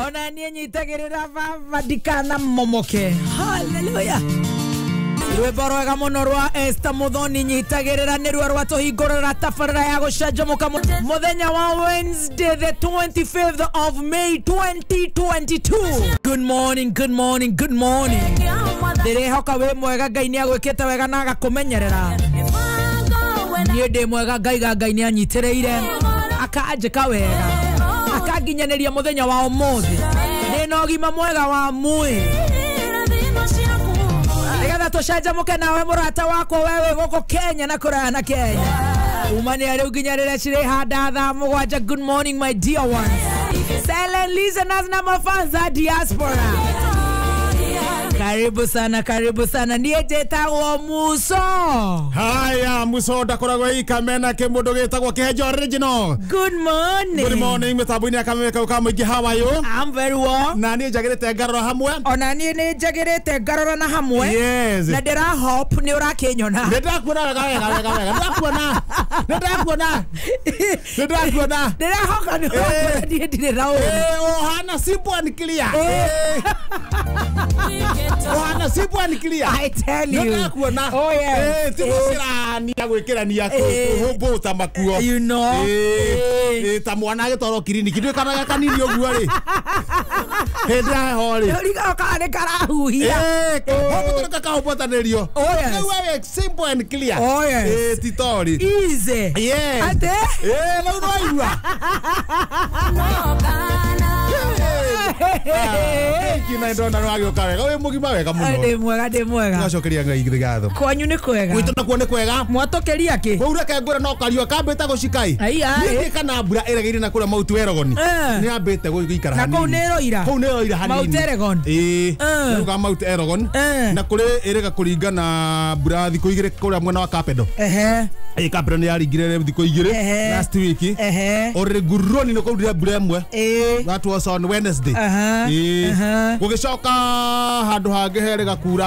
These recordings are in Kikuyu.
Ona niĩ nyitagĩrĩra baba ndikana momoke. Hallelujah. Rwĩmbo rwega mũno rwa Esther Muthoni nyitagĩrĩra nĩruo rwatũhingũrĩra tabarĩra ya gũcanjamũka mũthenya wa Wednesday the 25th of May 2022. Good morning, good morning, good morning. Ndĩrehoka wĩ mwega, Ngai nĩ agwĩkĩte wega na agakũmenyerera. Niĩ ndĩ mwega, Ngai ga Ngai nĩ anyitĩrĩire akanjĩka wega akanginyanĩria mũthenya wa ũmũthĩ. Ndĩna ũgima mwega wa mwĩrĩ nĩgetha tũcanjamũke nawe mũrata wakwa wewe gũkũ Kenya na kũraya na Kenya. Umania rĩu nginya rĩrĩa cirĩhanda thaa mũgwanja. Good morning my dear ones, silent listeners na mafans a diaspora. Karibu sana, karibu sana. Niĩ njĩtagwo Muso. Haya, Muso ndakoragwo ikamena kĩmũndũ gĩtagwo Kĩhenjo Original. Good morning. Good morning mĩtambo-inĩ ya Kameme kau ka mũingĩ. How are you? I'm very well. Na niĩ njagĩrĩte ngarora hamwe. Ona niĩ nĩ njagĩrĩte ngarora na hamwe. Yes. Na ndĩra hope nĩ ũrakĩnyona. Nĩ ndakuona wega wega wega wega. Nĩ ndakuona. Nĩ ndakuona. Nĩ ndakuona. Ndĩrahoka nĩ ũrakuona niĩ ndirĩ na ũru. Ohana simple and clear. Ohana simple and clear. I tell you. Nĩ ndakuona. Oh yes. Ti gũcirania gwĩkĩrania kũhũmbũta makuo. You know. Ta mwana agĩtwarwo kiriniki ndũĩ kana kanini ũguo rĩ. Hĩndĩ ya heho rĩ. Ũrigaga kana nĩ karahuhia. Hũmbũtũrĩka kahũmbũtanĩrio. Oh yes. Rĩu wewe simple and clear. Oh yes. Ti tori. Easy. Yes. Ate? Rĩu nĩwaigua. Thank you na ndona nĩwagĩũka wega wĩ mũgima wega mũno. Ndĩ mwega, ndĩ mwega. Tũgacokeria Ngai ngatho. Kwanyu nĩ kwega. Gwitũ nakuo nĩ kwega. Mwatũkĩria kĩ? Kũu reke ngwĩre no kariũa kambĩte gũcikai. Aiya. Niĩ kana mbura ĩregeire na kũrĩa Mount Elgon. Eh. Nĩ yambĩte gũikara Na hanini. kũu nĩ ĩroira? Kũu nĩ ĩroira hanini. Mount Elgon? Ĩĩ. Eh. Nĩ ruga Mount Elgon. Eh. Na kũrĩ ĩrĩga kũringana mbura thikũ igĩrĩ kũrĩa mwena wa Kapedo. Ehe. Ĩ Kapedo nĩ yaringire thikũ igĩrĩ Ehe. last week. Ehe. Oreguruni nĩ kwaurire mbura ĩmwe. Ĩĩ. That was on Wednesday. Aha. Ĩĩ. Aha. Gũgĩcoka handũ hangĩ herĩga kura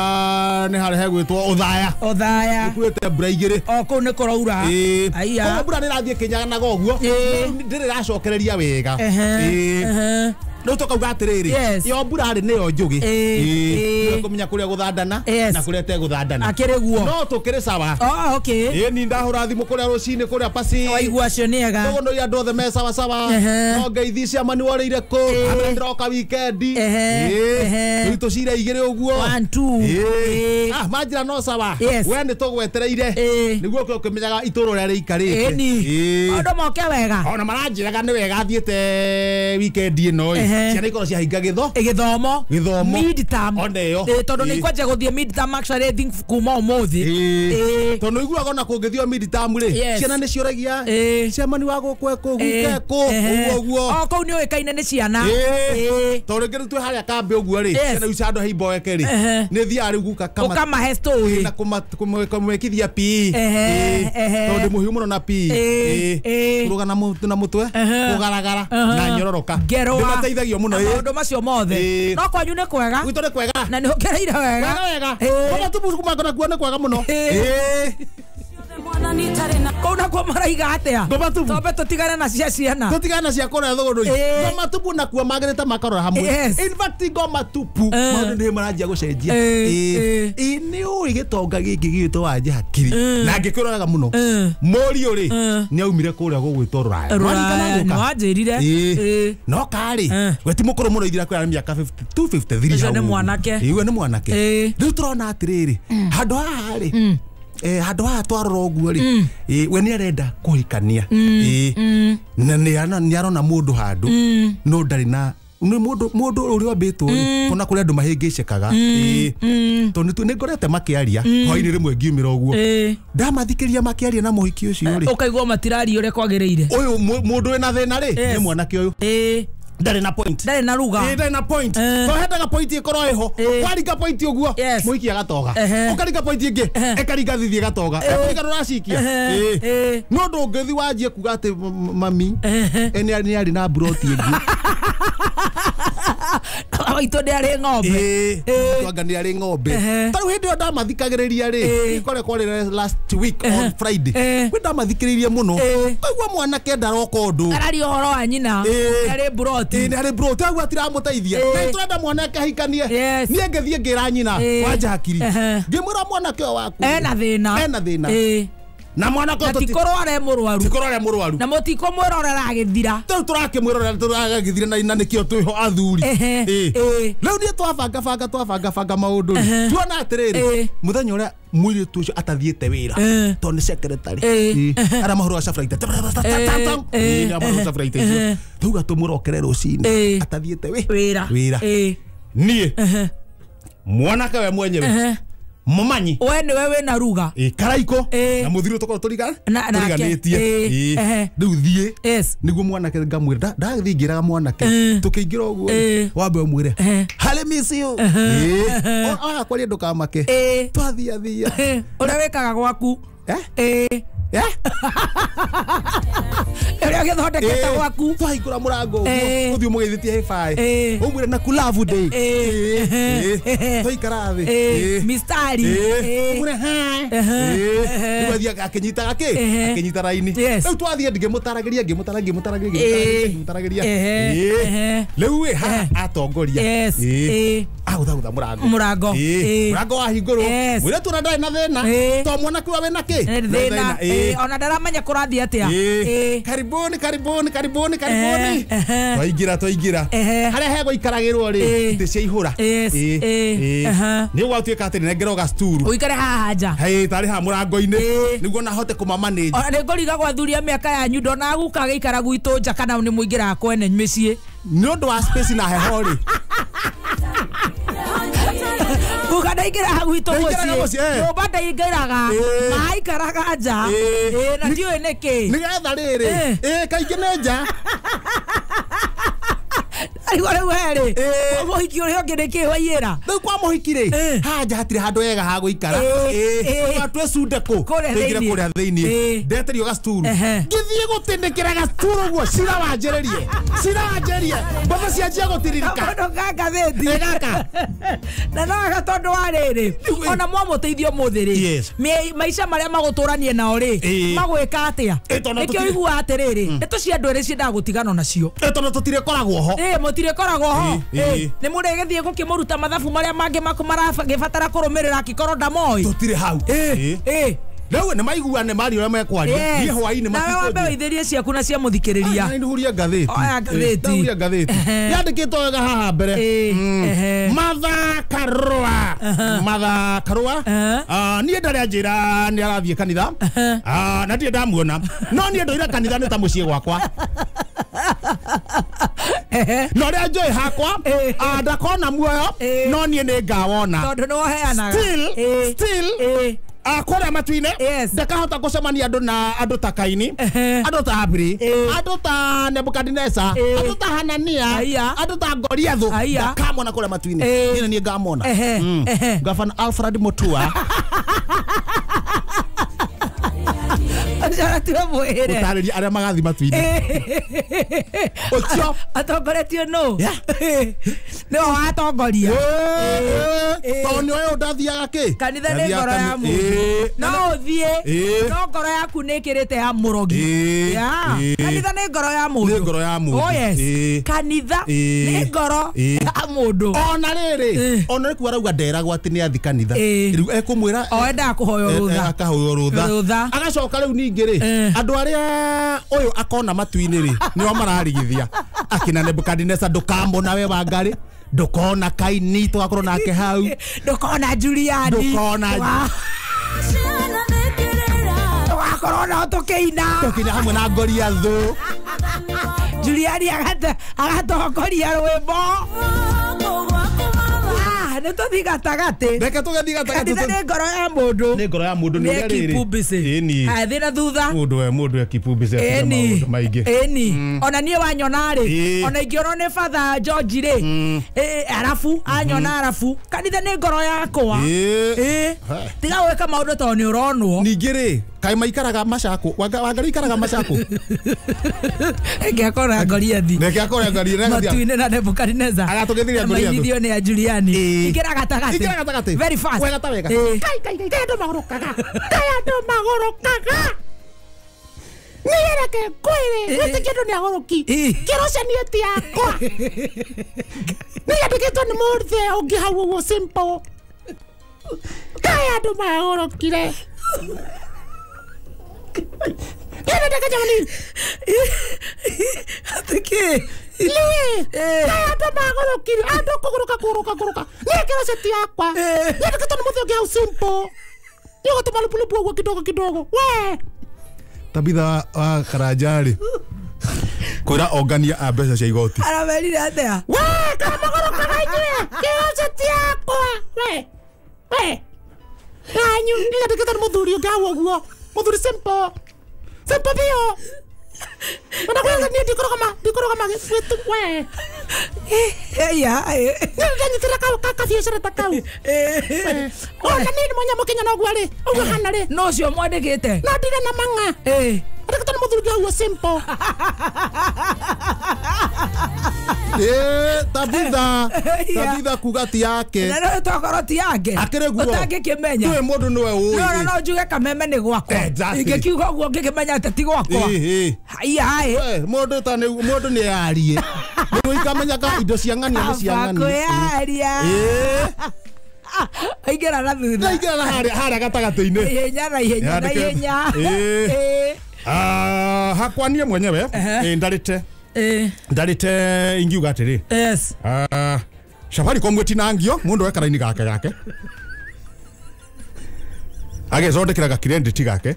nĩ harĩa hegwĩtwo Ũthaya. Ũthaya. Kurĩte mbura igĩrĩ. O kũu nĩ kũraura. Ĩĩ. Aiya. Koguo mbura nĩ ĩrathiĩ ĩkĩnyanaga ũguo. Ĩĩ. Ndĩrĩ ĩracokereria wega. Ehe. Ĩĩ. Ehe. Rĩu tũkauga atĩrĩrĩ, Yes. yo mbura rĩ nĩyo njũgĩ. Ĩĩ. Ĩĩ. Ĩĩ. Kũmenya kũrĩa gũthandana Yes. na kũrĩa ĩtegũthandana. Akĩrĩ guo. No tũkĩrĩ sawa. Oh, okay. Ĩĩ ni ndahũra thimũ kũrĩa rũcinĩ kũrĩa pasi. Waigua acio nĩ ega. Koguo nĩ andũ othe me sawa sawa. Ehe. No ngeithi cia mani worĩire kũ. Ĩĩ. Ana ndĩroka weekend. Ehe. Ĩĩ. Ehe. Rĩu tũcire igĩrĩ ũguo. One, two. Ĩĩ. Ĩĩ. Ah, manjĩra no sawa. Yes. We nĩ tũgwetereire. Ĩĩ. Nĩguo ũke ũkĩmenyaga itũũra ũrĩa rĩikarĩte. Ĩni. Ĩĩ. Maũndũ moke wega. Ona maranjĩraga nĩ wega thiĩte weekend ĩno ĩ. Ehe. Ciana ikorwo ciahinga gĩtho. Gĩthomo. Gĩthomo. Midterm. Ona ĩyo. Ĩĩ, tondũ nĩ Ĩĩ. ikwanjia gũthiĩ midterm actually I think kuma ũmũthĩ. Ĩĩ. Ĩĩ. Tondũ iguaga ona kũngĩthio midterm rĩ, Yes. ciana nĩ ciũragia Ĩĩ. ciamani wa gũkũ ekũ, Ĩĩ. guka ekũ, Ehe. ũguo ũguo. O kũu nĩ ũĩkaine nĩ ciana. Ĩĩ. Ĩĩ. Tondũ rĩngĩ rĩu twĩ harĩa kambĩ ũguo rĩ, Yes. ciana icio handũ haimboeke rĩ, Ehe. nĩ thiaga rĩu guka kama Ũkamahe story. na kũmwĩkithia PE. Ehe, Ĩĩ. ehe. Tondũ ndĩ mũhiũ mũno na PE. Ĩĩ, Ĩĩ. ĩĩ. Kũrũga na mũtwe, Ehe. kũgaragara Ehe. na nyororoka. Ngerwa. Nĩmateithagio mũno Na ĩĩ. maũndũ macio mothe. Ĩĩ. No kwanyu nĩ kwega. Gwitũ nĩ kwega. Na nĩ ũkereire wega. Wega wega. Ĩĩ. Kũma tu kumako nakuo nĩ kwega mũno. Ĩĩ. Ĩĩ. Kũu nakuo maraiga atĩa? Ngoma tubu. Twambe tũtigane na cia ciana. Tũtigane cia kũrĩa thũgũrũ. Ĩĩ. Ngoma tupu nakuo magĩrĩte makarora hamwe. Yes. In fact ngoma tupu Eh. maũndũ nĩ maranjia gũcenjia. Ĩĩ, Ĩĩ. ĩĩ. Ĩĩ, nĩ ũĩ gĩtonga gĩkĩ gĩgwĩtwo Wanja Hakiri. Na ngĩkwĩroraga mũno. Eh. Mũriũ rĩ Eh. nĩ aumire kũrĩa gũgwĩtwo Rũraya. Rũraya, Nĩwaririkana nĩ gũka? wanjĩrire. Ĩĩ. Ĩĩ. No karĩ Eh. we ti mũkũrũ mũno ithira kwĩra mĩaka 52 53 Ũcio hau nĩ ũguo. mwanake. Ĩĩ, we nĩ mwanake. Ĩĩ. Rĩu tũrona atĩrĩrĩ handũ haha rĩ handũ haha twarora ũguo rĩ we nĩ arenda kũhikania. Ĩĩ. Na nĩ arona mũndũ handũ no ndarĩ na nĩ mũndũ ũrĩa wambĩtwo rĩ ona kũrĩ andũ mahĩngĩcĩkaga. Ĩĩ. Tondũ nĩ ngorete makĩaria hwainĩ rĩmwe ngiumĩra ũguo Ĩĩ. ndamathikĩria makĩaria na mũhiki ũcio rĩ Ũkaigua matiraria ũrĩa kwagĩrĩire. ũyũ mũndũ wĩna thĩna rĩ Yes. nĩ mwanake ũyũ Ĩĩ. ndarĩ na point. Ndarĩ na ruga. Ĩĩ, ndarĩ na point. Eh. To hendaga point ĩkorwo ĩho. Ĩĩ. Waringa point ũguo Yes. mũhiki agatoga. Ehe. Ũkaringa point ĩngĩ Ehe. ĩkaringa thithi ĩgatoga. Ĩkaringa ndũracikia. Ehe. Ĩĩ. Ĩĩ. No ndũngĩthi wanjie kuga atĩ mami Ehe. nĩ arĩ na mburoti ĩngĩ. Awaitũ nĩ arĩ ng'ombe. Anga nĩ arĩ ng'ombe. Tarĩu hĩndĩ ĩyo ndamathikagĩrĩria rĩ, kore last week on Friday, kwĩ ndamathikĩrĩirie mũno. Kaigua mwanake ndaroka ũndũ. Araria ũhoro wa nyina. Nĩ arĩ mburoti. Nĩ arĩ mburoti. Aguo atiramũteithia. Nĩ tũrenda mwanake ahikanie. Niĩ ngĩthiĩ ngĩra nyina wanja hakiri. Ngĩmwĩra mwanake ũyũ waku ena thĩna. Ena thĩna. Na mwanake ũyũ tikorwo arĩ mũrwaru. Tikorwo arĩ mũrwaru. Na mũtikũmwĩrorera agĩthira. Rĩu tũrakĩmwĩrorera tũragĩthira na nĩkĩo twĩho athuri. Rĩu niĩ twabanga maũndũ rĩ. Tuona atĩrĩrĩ, mũthenya ũrĩa mũirĩtu ũcio atathiĩte wĩra tondũ nĩ secretary. Arĩa mahũraga cafraita. Nĩ mahũraga cafraita icio. Tuga tũmũrokere rũcinĩ atathiĩte wĩra. Niĩ mwanake we mwenyewe mumanyi we niwe wina ruga karaiko na muthiri tukorwo turiganĩtie rĩu thiĩ nĩguo mwanake ngamwĩra ndathiĩ ngĩraga mwanake tũkĩingĩra ũguo wambe ũmwĩre harĩ miss you aya kwaria ndũkamake twathia thia ũrĩa wĩkaga gwaku ũrĩa ũgĩthondekete gwaku twahingũra mũrango ũguo ũthiĩ ũmũgeithĩtie hĩbaĩ ũmwĩre na kulavu day twaikara thĩ mistari ũmwĩre hi rĩu athiĩ akĩnyitaga kĩ akĩnyita raini rĩu twathiĩ ngĩmũtaragĩria ngĩmũtaragĩria rĩu ĩ haha atongoria agũthagũtha mũrango mũrango wahingũrwo mũirĩtu ona ndarĩ na thĩna to mwanake ũrĩa wĩna kĩ thĩna ona ndaramenya kũrathiĩ atĩa karibuni karibuni karibuni karibuni twaingĩra harĩa hegũikaragĩrwo rĩ itĩ ciaihũra nĩ gwatuĩka atĩ nengera gacturu ũikare haha nja tarĩ haha mũrango-inĩ nĩguo na hote kũmamanage ona nĩ ngũrigagwo athuri a mĩaka yanyu ndona guka agĩikara gwitũ nja kana nĩ mũingĩraga kwene mĩciĩ nĩ ũndũ wa space na heho rĩ guka ndaingĩraga gwitũ mũciĩ nyũmba ndaingĩraga maikaraga nja na ndiũĩ nĩkĩ nĩgetha rĩrĩ kaingĩ nĩ nja arigwo rĩu herĩ kwa mũhiki ũrĩa ũngĩ nĩkĩ waiyĩra rĩu kwa mũhiki rĩ haha nja hatirĩ handũ hega ha gũikara twĩcunde kũ tũingĩre kũrĩa thĩinĩ ndeterio gacturu ngĩthiĩ gũtĩndĩkĩra gacturu ũguo cira wanjĩrĩrie mboco cianjia gũtiririka kaũndũ ka ngathĩti gaka na no wega tondũ wa rĩrĩ ona mwamũteithia ũmũthĩ rĩ maica marĩa magũtũranie nao rĩ magwĩka atĩa nĩkĩo ũiguaga atĩrĩrĩ ndeto cia andũ erĩ ciendaga gũtigana nacio tondũ tũtirĩkoragwo ho mũtirĩkoragwo ho nĩ mũrĩgĩthiĩ gũkĩmũruta mathabu marĩa mangĩ maragĩbatara kũrũmĩrĩra angĩkorwo ndamoĩ tũtirĩ hau rĩu nĩ maiguane maria ũrĩa mekwaria niĩ hwaĩ-inĩ nawe wambe ũithĩrie ciaku na cia mũthikĩrĩria nĩ ngathĩti oya ngathĩti huria ngathĩti yandĩkĩtwo wega haha mbere Martha Karũa niĩ ndarĩ anjĩra nĩ arathiĩ kanitha na ndirĩ ndamuona no niĩ ndũire kanitha nĩ ta mũciĩ gwakwa no rĩa njũĩ hakwa ndakona muoyo no niĩ nĩ ngawona tondũ nĩ woheanaga still kũrĩa matu-inĩ ndakahota gũcemania andũ na andũ ta Kaini andũ ta Abiri andũ ta Nebukadineza andũ ta Hanania andũ ta Goliathu ndakamona kũrĩa matu-inĩ niĩ niĩ ngamona Gavana Alfred Mutua gũtarĩria arĩa magathiĩ matu-inĩ ũcio atongoretio nũ nĩwe watongoria tondũ nĩ ũyũ ndathiaga kĩ kanitha nĩ ngoro ya mũndũ no ũthiĩ no ngoro yaku nĩ ĩkĩrĩte ya mũrogi kanitha nĩ ngoro ya mũndũ nĩ ngoro ya mũndũ oh yes kanitha nĩ ngoro ya mũndũ ona rĩrĩ ona rĩu arauga nderagwo atĩ nĩ athi kanitha rĩu ekũmwĩra o endaga kũhoywo rũtha akahoywo rũtha agacoka rĩu ningĩ rĩ andũ arĩa ũyũ akona matu-inĩ rĩ nĩo mararigithia akina Nebukadineza ndũkamona we Wangari ndũkona Kaini tũgakorwo nake hau ndũkona Juliani ndũkona tũgakorwo nao tũkĩina hamwe na Goliathu Juliani agatongoria rwĩmbo nĩ tũthiĩ gatagatĩ reke tũgathiĩ gatagatĩ kanitha nĩ ngoro ya mũndũ nĩ ngoro ya mũndũ nĩ ũrĩa rĩrĩ thĩ na thutha mũndũ we mũndũ e kipumbĩcĩ maũndũ maingĩ ĩni ona niĩ wanyona rĩ ona ingĩonwo nĩ Father George rĩ arabu anyona arabu kanitha nĩ ngoro yakwa tiga gwĩka maũndũ tondũ nĩ ũronwo ningĩ rĩ Kaĩ maikaraga Macakũ Wangari ikaraga Macakũ Reke akora Goliathi. Reke akora Goliathi matu-inĩ na Nebukadneza agatũgĩthiria Goliathi mainithio nĩ a Juliani. Ingĩra gatagatĩ. Ingĩra gatagatĩ. Very fast. Wega ta wega. Kai kai kai kai andũ magũrũkaga. Kai andũ magũrũkaga. Niĩ reke ngwĩre wĩtĩkie andũ nĩ agũrũki. Kĩrocanie ti yakwa. Nĩ yandĩkĩtwo nĩ mũndũ ũngĩ hau ũguo simple. Kai andũ magũrũkire. Nĩ jamani. Atĩkĩ? Niĩ kai andũ magũrũkire. Andũ kũgũrũka kũgũrũka kũgũrũka. Niĩ kĩroceti yakwa. Yandĩkĩtwo nĩ mũndũ ũngĩ hau simple. Nĩ ũgũtũma lupu ũguo kidogo kidogo. We. Tabitha wa Karanja kwĩra ongania a mbeca cia igoti aramerire atĩa? We kana magũrũkaga inyuĩ kĩroceti yakwa. We we nanyu nĩyandĩkĩtwo nĩ mũthuri ũngĩ hau ũguo. Mũthuri simple simple biũ. Ona kwĩra niĩ ndikũrũgama we. Ya niĩ ndanyitĩrĩra kabiacara ta kau. Ona niĩ nĩ mwanya mũkenya noguo rĩ ũguo hana rĩ no ũcio mwandĩkĩte no ndirĩ na mang'a. Andĩkĩtwo nĩ mũthuri ũngĩ hau simple. Tabitha Tabitha kuga ti yake na no tokorwo ti yake akĩrĩ guo ũtangĩkĩmenya ndũĩ mũndũ nĩwe ũĩ no no njuge kameme nĩ gwakwa ingĩkiuga ũguo ngĩkĩmenya atĩ ti gwakwa. Haiya mũndũ ta nĩ mũndũ nĩ arie nĩguo ikamenyaga indo cia ng'ania nĩ cia ng'ania kwĩyaria aingĩra na thutha aingĩra na harĩa gatagatĩ-inĩ ihenya na ihenya na ihenya. Hakwa niĩ mwenyewe ndarĩte ndarĩte ingiuga atĩrĩ. Yes. Safaricom gũtinangio mũndũ ekaraini gake gake agethondekera gakirenditi gake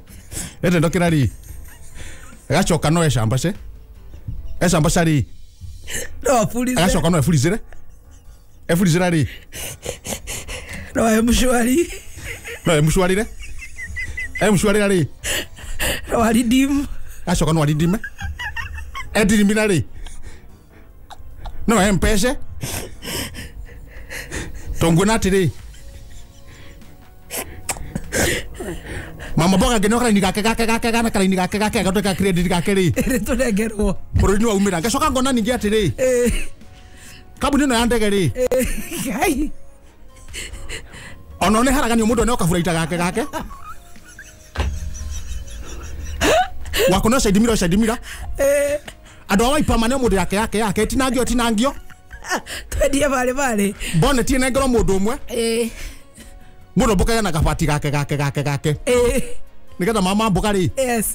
etendokera ri agacoka no ecambace ecambaca ri no abulize agacoka no eburizire eburizira ri no emushwari no emushwarire emushwarira ri no aridim agacoka no aridime edirimira ri no empece tonguona atĩrĩ mama mboga ngĩneo karaini gake gake gake gana karaini gake gake agathondeka credit gake rĩ ĩrĩ tũnengerwo bũrũri nĩ waumĩra ngacoka ngona ningĩ atĩrĩ kambuni ĩno ya ndege rĩ Ngai ona nĩ haraganio mũndũ aneo kaburaita gake gake wako no cendimira cendimira andũ a Wiper maneo mũndũ yake yake yake ĩtinangio ĩtinangio twendie barĩ barĩ boneti ĩnengerwo mũndũ ũmwe mũndũ mboka na kabati gake gake gake gake nĩgetha mama mboga rĩ yes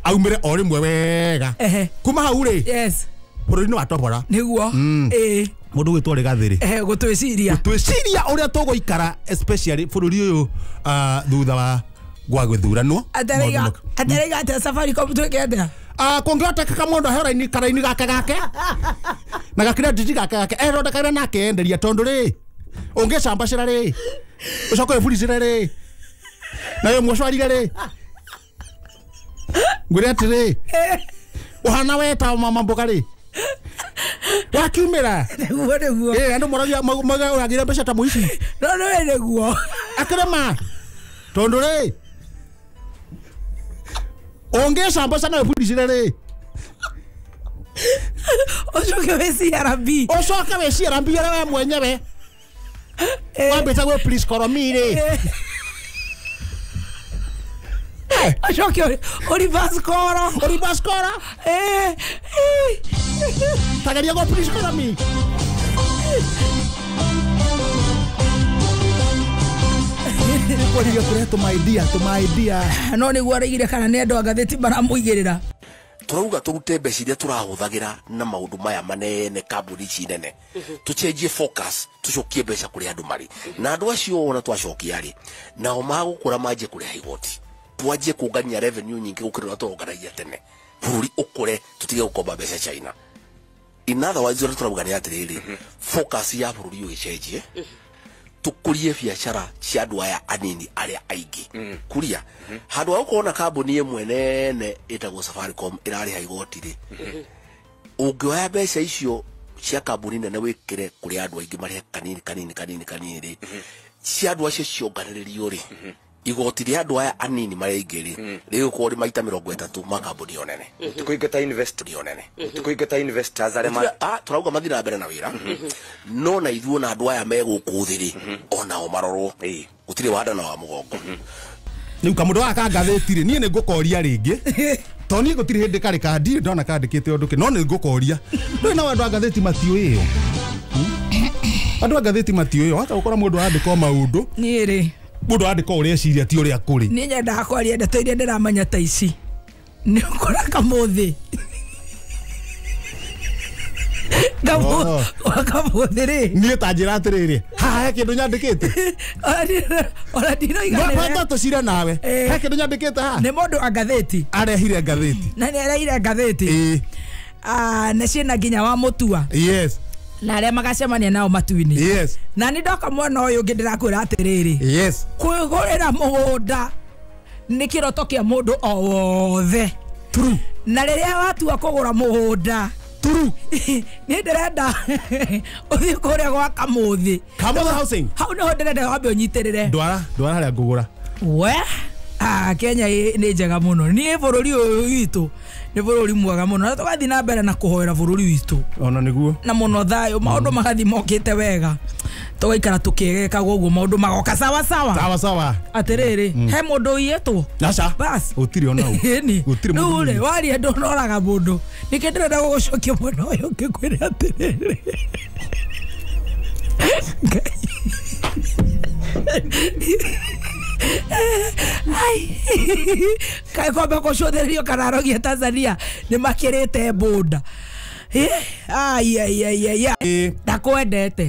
aumĩre o rĩmwe wega kuma hau rĩ yes bũrũri nĩ watobora nĩguo mũndũ gwĩtwo Rĩgathĩ rĩ gũtwĩciria gũtwĩciria ũrĩa tũgũikara especially bũrũri ũyũ thutha wa gwa gũthuranwo ataraiga atĩa Safaricom twĩke atĩa kũngĩhotekeka mũndũ aheo raini karaini gake gake na gakirenditi gake gake ethondekagĩra na akenderia tondũ rĩ ũngĩcambacĩra rĩ ũcoke wĩburicĩre rĩ na wĩ mũcwarire rĩ ngwĩre atĩrĩ ũhana we ta mama mboga rĩ wakiumĩra nĩguo nĩguo andũ moragia ũragĩre mbeca ta mũici no nĩwe nĩguo akĩrĩma tondũ rĩ ũngĩcambaca na wĩburicĩre rĩ ũcoke wĩ CRB ũcoke wĩ CRB ũrĩa we mwenyewe wambĩte gwĩ please koromi rĩ ũcoke ũreverse koro ũreverse koro tageria gwa please koromi nĩkwaririe kũrehe tũma idea no nĩguo araigire kana nĩ andũ a ngathĩti maramũigĩrĩra turauga turute mbeca iria turahũthagĩra na maũndũ maya manene kambuni ici nene tucenjie focus tucokie mbeca kũrĩ andũ marĩ na andũ acio ona twacokia rĩ nao magũkũra manjie kũrĩha igoti twanjie kũngania revenue nyingĩ gũkĩra ũrĩa tũronganagia tene bũrũri ũkũre tũtige gũkomba mbeca China. In other words ũrĩa turauga nĩ atĩrĩrĩ focus ya bũrũri ũyũ ĩcenjie tukurie biacara cia andũ aya anini arĩa aingĩ kuria handũ ha gũkorwo na kambuni ĩmwe nene ĩtagwo Safaricom ĩrarĩha igoti rĩ ũngĩoya mbeca icio cia kambuni nene wĩkĩre kũrĩ andũ aingĩ marĩhe kanini kanini kanini kanini rĩ cia andũ acio cionganĩrĩrio rĩ Igoti rĩa andũ aya anini marĩa aingĩ rĩ rĩgũkorwo rĩ maita 30 ma kambuni ĩyo nene. Tukuingata invest ĩyo nene. Tukuingata investors arĩa tũrauga mathiĩ na mbere na wĩra, no na ithuĩ na andũ aya me gũkũ thĩ rĩ onao marorwo, gũtirĩ wa nda na wa mũgongo. Rĩu kamũndũ gaka ka ngathĩti rĩ, niĩ nĩ ngũkoria rĩngĩ, tondũ niĩ gũtirĩ hĩndĩ karĩ ka ndirĩ ndona kandĩkĩte ũndũ kĩ, no nĩ ngũkoria. Ndũĩ nao andũ a ngathĩti matiũĩ ĩyo. Andũ a ngathĩti matiũĩ ĩyo, wahota gũkora mũndũ arandĩka o maũndũ. Niĩ rĩ, Mũndũ arandĩka ũrĩa eciria ti ũrĩa kũrĩ. Niĩ nyendaga kwaria ndeto iria ndĩramenya ta ici. Nĩ ũkora kamũthĩ. Kamũthĩ rĩ. Niĩ ta njĩra atĩrĩrĩ, haha he kĩndũ nyandĩkĩte. Ona ndinoiganĩra. Baba tũcire nawe. He kĩndũ nyandĩkĩte haha. Nĩ mũndũ a ngathĩti. Arehire ngathĩti. Na nĩ arehire ngathĩti. Na ciĩna nginya wa mũtua. Yes. Na arĩa magacemania nao matu-inĩ. Yes. Na nĩ ndoka mwena ũyũ ũngĩ ndĩrakwĩra atĩrĩrĩ. Yes. Kwĩgũrĩra mũgũnda nĩ kĩroto kĩa mũndũ o wothe. True. Na rĩrĩa watua kũgũra mũgũnda, True. Niĩ ndĩrenda ũthiĩ kũrĩa gwa Kamũthĩ. Kamũthĩ housing. Hau nĩho ndĩrenda wambe ũnyitĩrĩre. Ndwara harĩa ngũgũra. We, Kenya nĩ njega mũno. Niĩ bũrũri ũyũ witũ nĩ bũrũri mwega mũno, na tũgathiĩ na mbere na kũhoera bũrũri witũ. Ona nĩguo. Na mũno thayũ, maũndũ magathiĩ mokĩte wega. Tũgaikara tũkĩgekaga ũguo, maũndũ magoka sawa sawa. Sawa sawa. Atĩrĩrĩ, he mũndũ ũiyĩtwo? Aca. Bas. Gũtirĩ ona ũ. Ĩni. Gũtirĩ mũndũ Rĩu rĩ, ũiyĩtwo. waria ndũnoraga mũndũ. Nĩkĩ ndĩrenda gũgũcokia mwena ũyũ ũngĩ ngwĩre atĩrĩrĩ. Ngai. Ai. Kaĩ kwamba gũcũthĩrĩrio kana arogi a Tanzania nĩ makĩrĩte boda. Ai ai ai ai. Ndakwendete.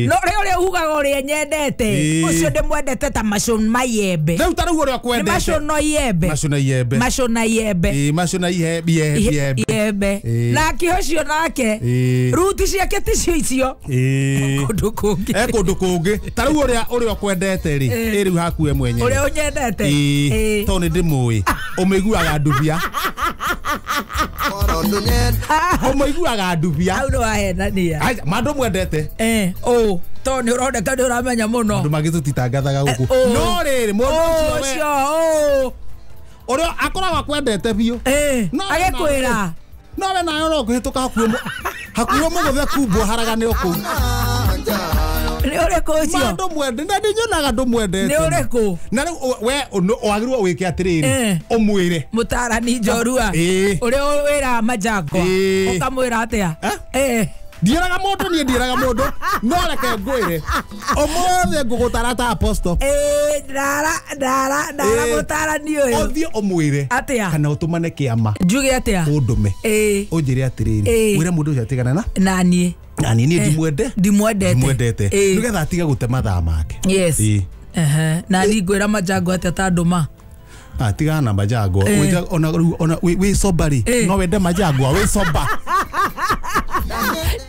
No rĩu ũrĩa ugaga ũrĩa nyendete, ũcio ndĩmwendete ta macio mayembe. Rĩu ta rĩu ũrĩa kwendete. Nĩ macio no iembe. Macio na iembe. Macio na iembe. Macio na iembe. Iembe. Nake ũcio nake. Ruti ciake ti cio icio. Kũndũ kũngĩ. Kũndũ kũngĩ. Ta rĩu ũrĩa ũkwendete rĩ, rĩu hakuwe mwenyewe. Ũrĩa ũnyendete. Tondũ nĩ ndĩmũĩ. Ũmĩiguaga ndubia. Ũmũiguaga ndubia. Hau nĩ wahenania. Aca, ma ndũmwendete. Tondũ nĩ ũroneka nĩ ũramenya mũno. Andũ magĩtũtitangathaga gũkũ. No rĩrĩ, mũndũ ũcio ũrĩa akoragwo akwendete biũ. Agĩkwĩra. No we nawe no kũhĩtũka hakuhĩ mũgũthe kumbwo haragane o kũu. Nĩ ũrĩkũ ũcio? Ma ndũmwende, na ndinyonaga ndũmwendete. Nĩ ũrĩkũ? Na rĩu we wagĩrĩirwo wĩke atĩrĩrĩ, ũmwĩre. Mũtarani njorua. Ũrĩa wĩraga Majangwa. Ũkamwĩra atĩa? Ndiĩraga mũndũ, niĩ ndiĩraga mũndũ, no reke ngwĩre. Ũmũthĩ ngũgũtara ta apostle. Ndara mũtarani ũyũ. Ũthiĩ ũmwĩre. Atĩa? Kana ũtũmane kĩama. Njuge atĩa? Ũndũme. Ũnjĩre atĩrĩrĩ, wĩre mũndũ ũcio atigane na na niĩ. Na niĩ ndimwende. Ndimwendete. Nĩgetha atige gũte mathaa make. Yes. Na niĩ ngwĩra Majangwa atĩa ta ndũma? Tigana na Majangwa. Ona wĩ sober rĩ, no wende Majangwa, wĩ sober.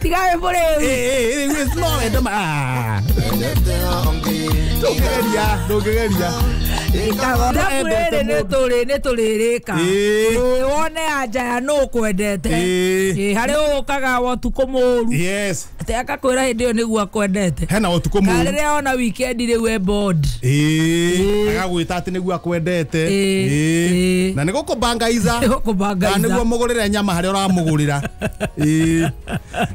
Tiga wĩ mũrĩu. No wende ndũngĩgeria. Ndakwĩrĩ nĩ tũrĩrĩka. Wone anja ya nũ ũkwendete. Harĩ ũkaga ũtukũ mũru. Yes. Atĩ akakwĩra hĩndĩ ĩyo nĩguo akwendete. Hena ũtukũ mũru. Kana rĩrĩa ona weekend rĩu e bored. Agagwĩta atĩ nĩguo akwendete. Na nĩ gũkũbangaiza. Na nĩguo mũgũrĩre nyama harĩa ũramũgũrĩra.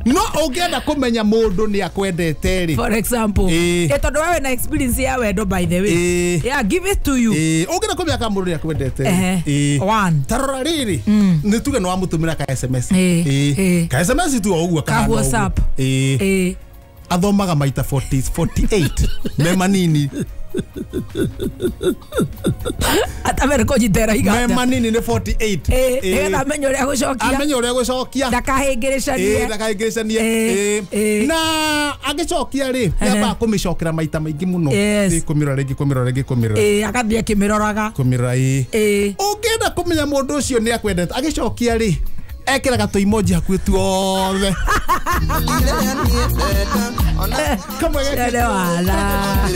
No ũngĩenda kũmenya mũndũ nĩ akwendete rĩ. For example. Tondũ wewe na experience ya wendo by the way. Yeah, give it to you. Ũngĩenda kũmenya kana mũndũ nĩ akwendete. One. Ta rora rĩrĩ, nĩ tuge nĩ wamũtũmĩra ka SMS. Ka SMS tu o ũguo ka WhatsApp. Athomaga maita 48 me manini. Atamere kũnyitĩra iganda. Me manini nĩ 48. Nĩgetha amenye ũrĩa gũcokia. Amenye ũrĩa gũcokia. Ndakahĩngĩrĩcanie. Ndakahĩngĩrĩcanie. Na agĩcokia rĩ, nĩambaga kũmĩcokera maita maingĩ mũno. Kũmĩrora rĩngĩ, kũmĩrora rĩngĩ, kũmĩrora. Agathiĩ akĩmĩroraga. Kũmĩrora. Ũngĩenda kũmenya mũndũ ũcio nĩ akwendete, agĩcokia rĩ, ekĩraga tũ emoji hakuhĩ tuothe. Kamwe wala.